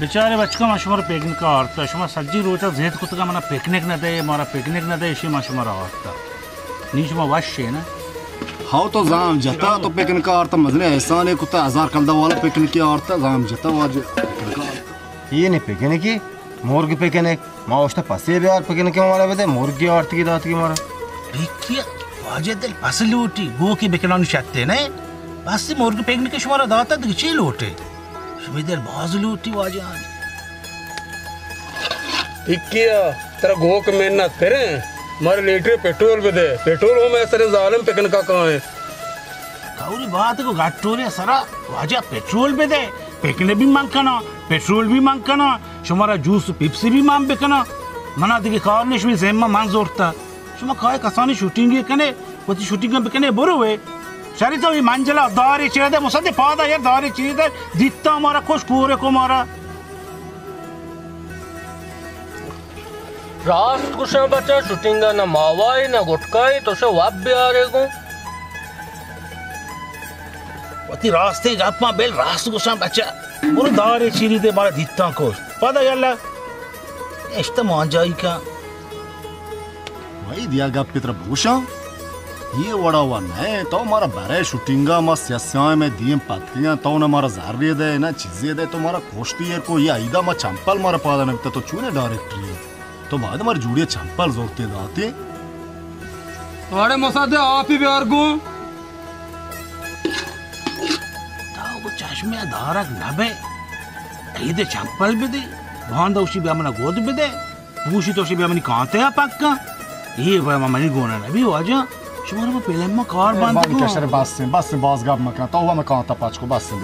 بیچارے بچکاں، ما شمارا پکنک ءَ آرتا، شما سجی روچا زید کتگا منا پکنک نہ دے، مارا پکنک نہ دے، اشی ما شمارا آرتا۔ نی شما وش ئے نا؟ ہاو تو زام جتا، تو پکنک ءَ آرتا، مزنیں احسانے کتا، ہزار کلدار والا پکنک ءَ آرتا، زام جتا واجہ پکنک ءَ آرتا۔ یہ نے پکنکی، مرگ پکنک، ما اوشتا پسے بیار پکنک ءَ مارا بدے، مرگی آرتگی داتگی مارا۔ ٹھیک کیا، واجہ دل پس لوٹی، گو کہ بکنانی شتے نہ، پس مرگ پکنک شمارا داتا، دگہ چی لوٹے؟ شمے دل باز لوٹی واجہ آنی۔ ٹھیک کیا، ترا گوک منت پریں، مارا لیٹرے پٹرول بدے، پٹرول ہم ایسرے ظالم پکنکا کائیں۔ کئوری بات کو گٹورے سرا واجہ پٹرول بدے، پکنک بھی من کناں، پٹرول بھی من کناں، شمارا جوس پیپسی بھی من بکناں، منا دگہ کار نیش، شمے ذمہ من زورتا۔ شما کائے کسانی شوٹنگے کنے، وتی شوٹنگ بکنے بروے۔ شری تو اے منجلا دارے چیرے دے، مصدق پادا یار دارے چیرے دے، دیتا مارا کش کورے کو مارا۔ راست گوشاں بچا، شوٹنگا نہ ماوائے نہ گٹکائے، تو شو واب بیارے گوں۔ وتی راستیں گپاں بل، راست گوشاں بچا۔ برو دارے چیری دے مارا دیتاں کش۔ پدا یلا اشتہ مانجائی کن۔ وحید، یا گپے ترا بگوشاں، یہ وڑا وا نہ، تو مارا برے شوٹنگا، ما سیاسیاں میں دیم پتکیاں، تو نہ مارا زرے دے نہ چیزے دے، تو مارا کوشتی ہے کو، یہ عیدا ما چمپل مارا پادا نہ بیتا، تو چونے ڈائریکٹری ہے؟ تو بعد مارا جوڑی چمپل زورتے داتے۔ اڑے مصدق، آپی بیار گوں۔ تو چشمے دارگ نہ بے، عید چمپل بدے، باندا اشی بیا منا گود بدے۔ پوشی تو شی بیا منی کانتے ءَ پکا۔ یہ بیا منی گونا نبی واجہ۔ شمارا ما پلم ما کار بند مہربانی کو۔ کشر بس ہیں، بس ہیں، باز گپ مکن۔ تو ہوا میں کانتا پچ کو، بس ہیں۔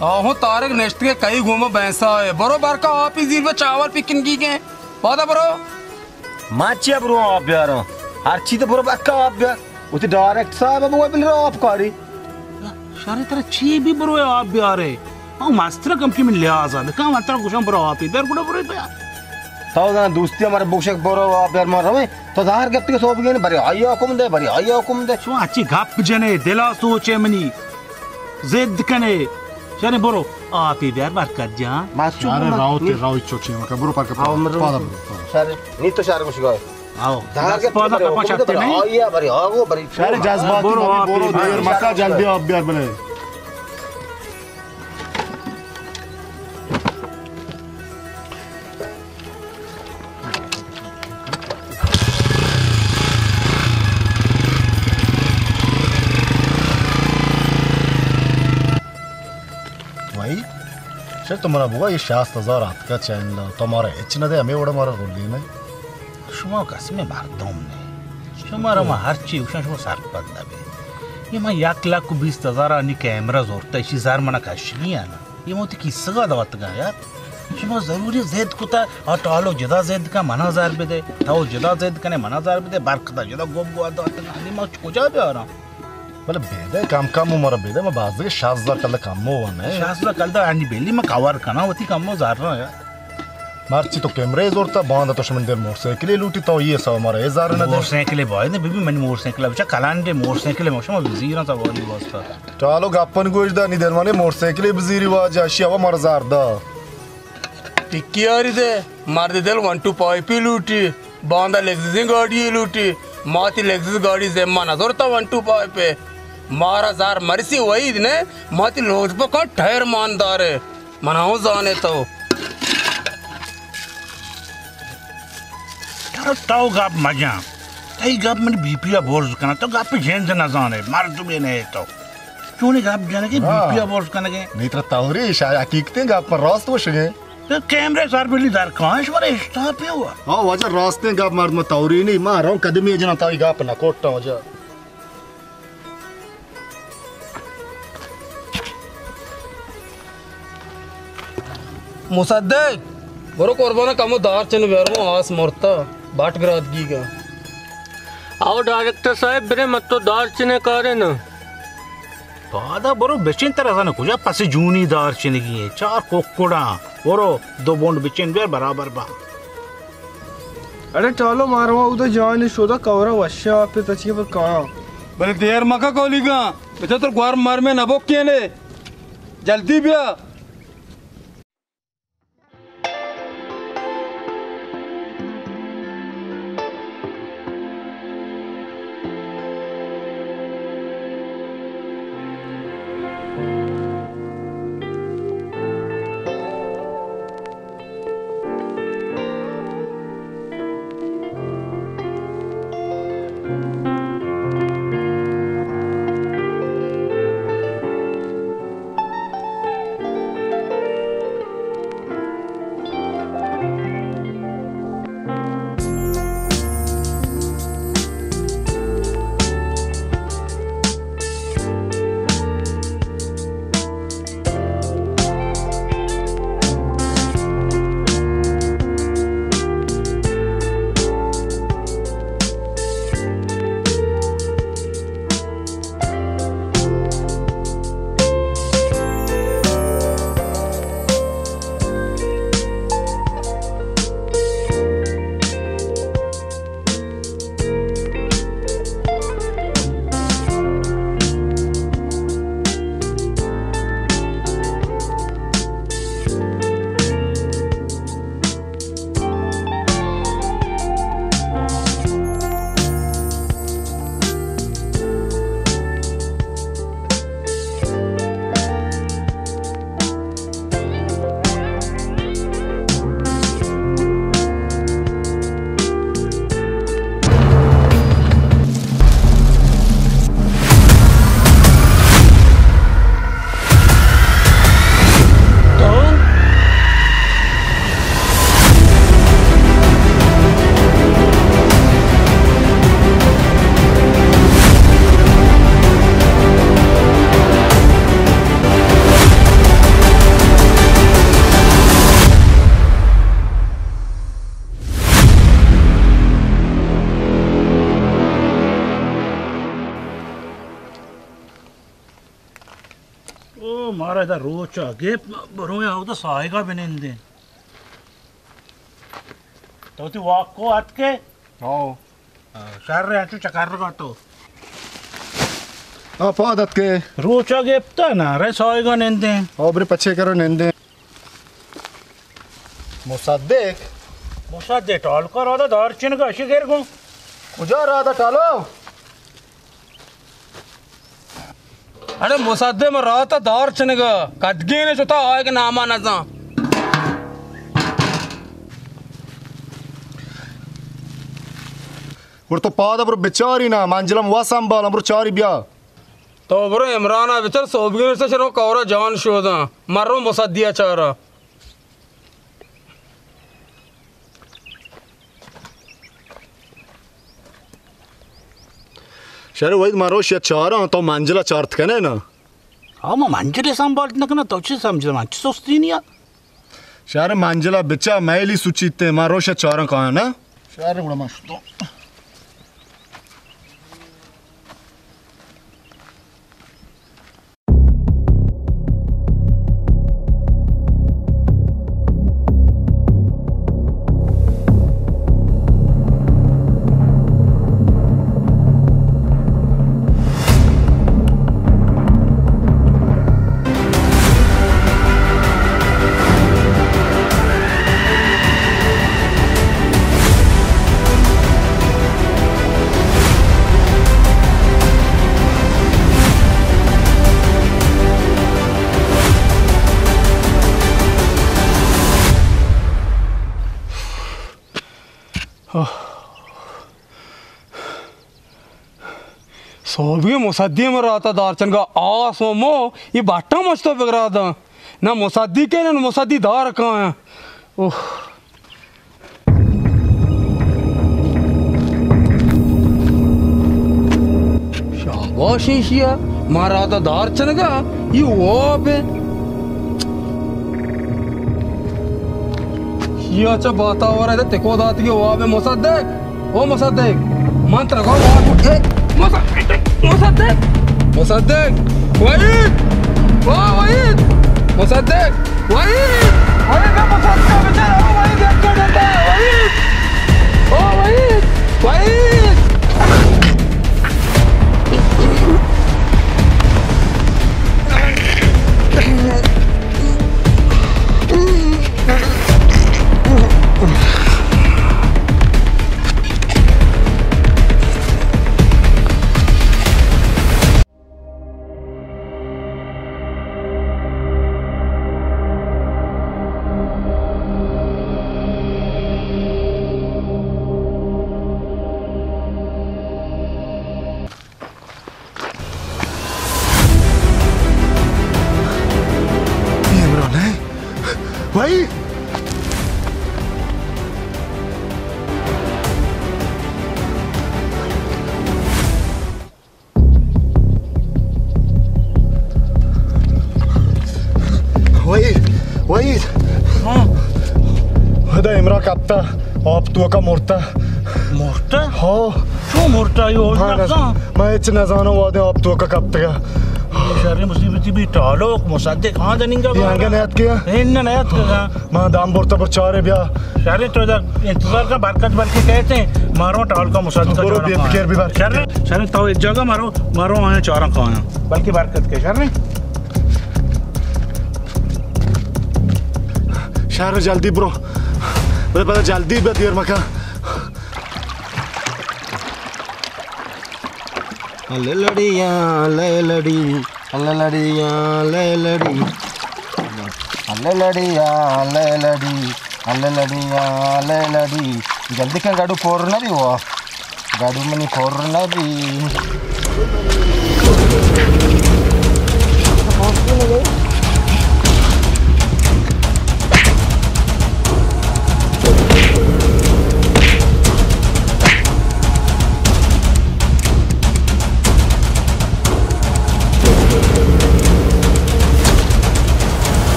آہو طارق نشت کے کئی گوما بینسا ہے۔ برو برکا آپی زیر پہ چاول پکن کی گئے۔ پادا برو۔ ما چیا برو آپ بیارا؟ ہر چیز برو برکا آپ بیار۔ وتی ڈائریکٹ صاحب ءَ بگوئے بل رو آپ کاری۔ شر ترا چی بی، برو آپ بیارے۔ او مستر کم کی من لحاظ ءَ بکن، من ترا گوشاں برو آپ بیار، گڑا برو بیار۔ تو زان دوستی ہمارے بگوشک برو آپ بیار، ما رویں۔ تو دار گپتی کہ سوب گین، بری آئی حکم دے، بری آئی حکم دے۔ شما اچی گپ جنے، دلا سوچے منی۔ ضد کنے۔ شر برو، آپی بیار برکت جان۔ ما چو شر راوتے راوی چوچی مکا، برو پر کپا۔ آو مرو۔ پادا برو، پادا۔ شر نی تو شر گوش گئے۔ آؤ، دار دست پادا کپا چاتے نہیں؟ آؤ، یا بری، آؤ، بری۔ شر جذباتی برو مبی، آپ برو، دیر مکا، جلدی آپ بیار بلے۔ بھائی، شر تو منا بگو، یہ شاست ہزار آتکا چین، تو مارا ہچ نہ دے، ہمیں وڑا مارا رلی نہیں۔ شما قسم مردم نے، شمارا ما ہر چی گوشاں شما سرپد نہ بے۔ یہ ما یک لکھ و بیست ہزار آنی کیمرہ زورتا، اشی زر منا کشگی ہے نا۔ یہ ما وتی کیسگا داتگا یار۔ شما ضروری ضد کتا، آ ٹالو جدا ضد کا منا زر بدے، تو جدا ضد کنے منا زر بدے، برکتا جدا گوب گوا داتگا، نی ما کجا بیاراں؟ بلے بیدے کم کم عمر بیدے، ما باز دیگه شاست ہزار کلدار کم ہو نے۔ شاست ہزار کلدار آنی بیلی ما کور کنا، وتی کم ہو زر یار۔ مرچی تو کیمرہ زورتا، باندا تو شمن دل موٹر سائیکل لوٹی، تو یہ سو مارا اے زر نہ دے۔ موٹر سائیکل باید نہ بی، منی موٹر سائیکل بچا کلانڈے موٹر سائیکل ما شما وزیران سواری واسطہ۔ چالو گپن گوش دا، نی دل مانے موٹر سائیکل بزیری واجہ، شی ہوا مارا زر دا۔ ٹکی آری دے، مرد دل ون ٹو پائپی لوٹی، باندا لگززیں گاڑی لوٹی، ماتی لگزز گاڑی ذمہ نہ زورتا ون ٹو پائپے۔ مارا زر مرسی وعید نے، ماتی لوز بکن ٹائر مان دارے۔ منا ہوں زانے تو۔ تو، تو گپ مجن۔ تئی گپ منی بی پی ء برز کناں۔ تو گپ جند نہ زانے، مردمے نہ ئے تو۔ چونی گپ جنگے، بی پی ء برز کنگے۔ نی ترا توری شاید حقیقتیں گپ پر راست وشگے۔ تو کیمرے سر بلی در کانش ورے اشتاپی ہوا۔ ہاں واجہ راستیں گپ، مردم توری نہیں، ما رہوں قدمی جناں تائی گپ نہ کوٹا واجہ۔ مصدق، برو قربان کمو دار چن بیار، آس مرتا، بٹ گراد گی گا۔ آو ڈائریکٹر صاحب، برے مت تو دار چنے کارے نا۔ پادا برو بچین، ترا زانہ کجا پس جونی دار چنگی ہیں، چار کوکڑاں، برو دو بونڈ بچین بیار برابر با۔ اڑے ٹالو ماروا اودا جان شودا کورا وشا پہ تچی پر کاں۔ بلے دیر مکا کولیگا، بچا تو گوار مر میں نبوکینے۔ جلدی بیا۔ مارا ادا روچ ءَ گپ، برویں اودا ساہگ ءَ بنندیں۔ تو وتی واک ءَ اتکے؟ ہاں۔ شر ءَ انچو چکر کا تو۔ آ پاد اتکے۔ روچ ءَ گپتا نا، رے ساہگ ءَ نندیں۔ آ برے پچے کرو نندیں۔ مصدق۔ مصدق ٹالکا رادا دار چنگا اشی گر گوں۔ کجا رادا ٹالو؟ اڑے مصدق، من راتا دار چنگا، کدگین شتا آئے کہ ناما نزان۔ گڑا تو پادا برو بچاری نا، منجلم وا سنبالاں، برو چاری بیا۔ تو برو عمرانا بچار، سوبگین شتا شرو کورا جان شوداں، مرو مصدقا چارا۔ شر وحید، من روش یا چاراں، تو منجلا چارت کنے نا؟ ہاں، ما منجلے سنبھالت نہ کناں، تو چی سمجھ، من چی سستی نیا؟ شر منجلا بچا میلی سوچیتے، من روش یا چاراں کایاں نا؟ شر گڑا من شتوں۔ سوبی مصدی من راتا دارچنگا آس و مو، یہ باٹا مچ تو بگرا داں۔ نہ مصدی کے، نہ مصدی دار کاں۔ اوہ۔ شاباش ایشیا، ما راتا دار چنگا، یہ واب ہے۔ یہ اچھا باتاور ہے، تکو داتی کے واب ہے مصدق۔ او مصدق، من ترا گو واب، اے، مصدق، مصدق، مصدق، وحید، او وحید، مصدق۔ وحید! وحید! مصدق بچار، او وحید، یک کر دیتا ہے، وحید! او وحید! وحید! عمران ہے بھائی۔ وحید، وحید۔ ہاں۔ ہدا عمران کپتا، آپ توکا مرتا۔ مرتا؟ ہاں۔ چو مرتا یو؟ ہاں، نزان۔ من ہچ نزاناں، وہدے آپ توکا کپتگا۔ شریں مصیبتی بی، ٹالوک مصدق ہاں دننگا یہ انگا نیت کیا؟ ان نیت کیا۔ من دام برتا پر چارے بیا۔ شریں تو ادا انتظار کا، برکت بلکہ کہتے ہیں، مارو ٹالکا مصدق برو چارا بے فکر بھی برکت۔ شریں، شریں تو ایک جگہ مارو، مارو آیا چارا کھایا۔ بلکہ برکت کے شریں۔ شر جلدی برو۔ بلے پدا جلدی بیا، دیر مکن۔ لے لڑیاں، لے لڑی، لے لڑیاں، لے لڑی۔ لے لڑیاں، لے لڑی، لے لڑیاں، لے لڑی۔ جلدی کن، گاڑو پور نہ بی وا۔ گاڑو منی پور نہ بی۔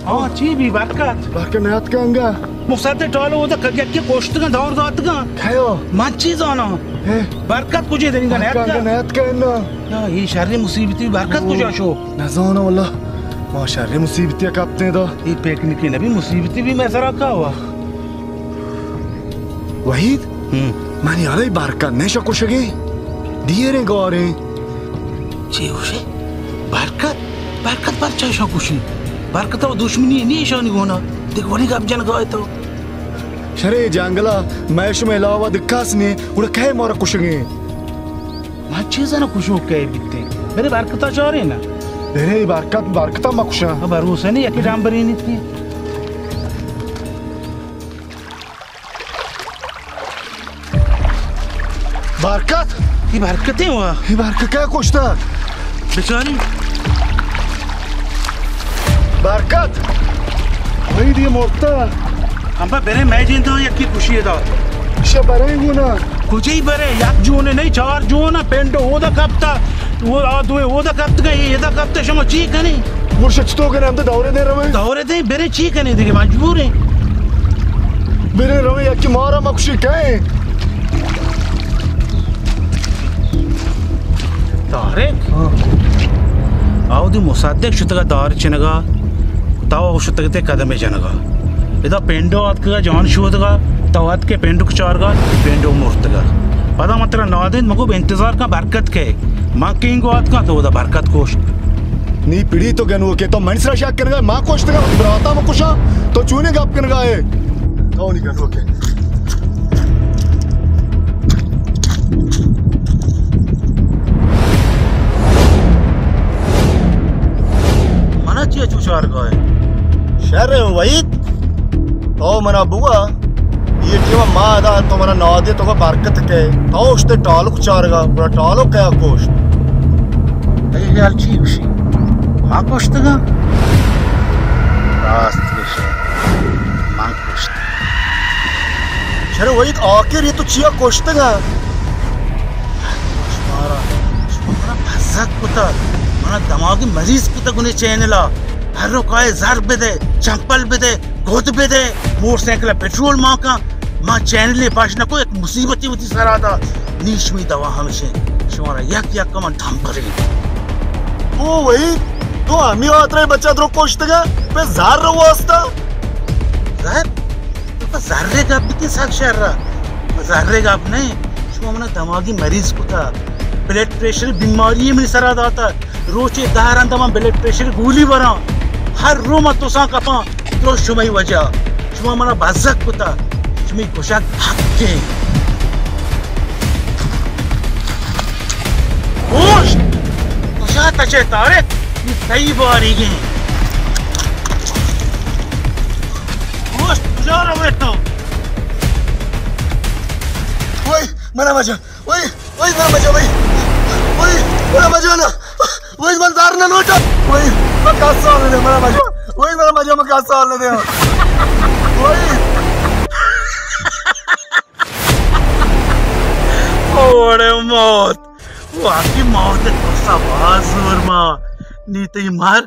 ہاں، چی بی برکت؟ برکت نیاتکا انگا؟ مصدق ٹالو اودا ک-، یکی کشتگاں، دور داتگاں۔ کئے؟ من چی زاناں؟ اے؟ برکت کجے دنگا برکت نیاتکا؟ انگا نیاتکا انگا؟ یا، اے شریں مصیبتی برکت او، کجا شو؟ نزاناں واللہ۔ ما شریں مصیبتی کپتیں دا۔ اے پکنکی نبی، مصیبتی بی مئے سرا کاوا۔ وحید، ہم۔ منی ہیالا برکت نہ شہ کشگیں۔ دیریں گاریں۔ چی گوشے؟ برکت؟ برکت پرچا شہ کشی؟ برکت و دشمنی نی ایشانی گونا۔ دگہ وڑی گپ جنگا ئے تو۔ شرے جنگلا مئے شمئے علاوہ دگہ کس نی، گڑا کئے مارا کشگیں؟ من چی زاناں کشوک کئے بیتیں۔ برے برکتا چاریں نا۔ برے برکت، برکتا مکشاں۔ بھروسہ نی، یکی ڈمبرینیتی۔ برکت؟ اے برکتیں وا۔ اے برکت کئے کشتا؟ بچاری۔ برکت؟ وحید اے مرتا۔ ہمبا برے مئے جند ءَ یکے کشی ادا۔ شہ برے گونا۔ کجئی برے؟ یک جونے نہیں، چار جون ءَ پنڈ اودا کپتا۔ وہ آ دوئے اودا کپتگا، اے ادا کپتا، شما چی کنی؟ گڑا شہ چطور کنی؟ ہم تو دورے دے رویں۔ دورے دے، برے چی کنی دیگہ، مجبوریں۔ برے رویں، یکی مارا مکشی کئے؟ طارق؟ ہاں۔ آودی مصدق شتگا دار چنگا، تو شتگ تے قدم جنگا۔ ادا پنڈو آتکگا جان شودگا، تو آتکے پنڈو کچارگا، پنڈو مرتگا۔ پدا من ترا نادینت، مگو انتظار کن برکت کئے۔ من کینگو آتکاں تو ادا برکت کشت۔ نی پڑی تو گنوکے، تو من سرا شک کنگا، ما کشتگا، وتی براتا ما کشاں، تو چونیں گپ کنگا ئے؟ تو نی گنوکے۔ منا چیا چو چارگا ئے؟ شر ایں وحید، تو منا بگا، اے ٹیم ما ادا تو منا نادے تو کا برکت کئے، تو اشتے ٹالو کچارگا، گڑا ٹالو کیا کشت؟ تئی خیال چی گوشی؟ ما کشتگا؟ راست گوشے، ما کشت۔ شر وحید، آخر اے تو چیا کشتگا؟ شمارا، شما منا بزگ کتا، منا دماغی مریض کتا گنے چینلا۔ ہر رو کائے زر بدے، چمپل بدے، گد بدے، موٹر سائیکل پٹرول ماکا، ما چینلے پاش نکو، یک مصیبتی وتی سرا دا۔ نی شمی دوا ہمشیں، شمارا یک یک من دم کریں۔ او وحید، تو ہمی آترے بچہ درو کشتگا، پہ زر واسطہ؟ زر؟ تو پہ زرے گپ بکن سک شر را۔ پہ زرے گپ نہیں۔ شما منا دماغی مریض کتا۔ بلڈ پریشر بیماری منی سرا داتا۔ روچے دہ رند من بلڈ پریشر گولی وراں۔ ہر رو من تساں کپاں۔ درست شمئی وجہ۔ شما منا بزگ کتا۔ شمئی کشگ حق ایں۔ اوشت! کجا تچے طارق؟ اے تئی باریگیں۔ اوشت، کجا روے تو؟ اوئے، منا بچا۔ اوئے، اوئے، منا بچا، اوئے۔ اوئے، منا بچا نا۔ اوئے، من زر نہ لوٹاں۔ اوئے، من کس حال نہ دیاں، منا بچا۔ اوئے، منا بچا، من کس حال نہ دیاں۔ اوئے۔ اوڑے موت۔ واقعی موت ءِ ترسا باز زور ما۔ نی تئی مرگ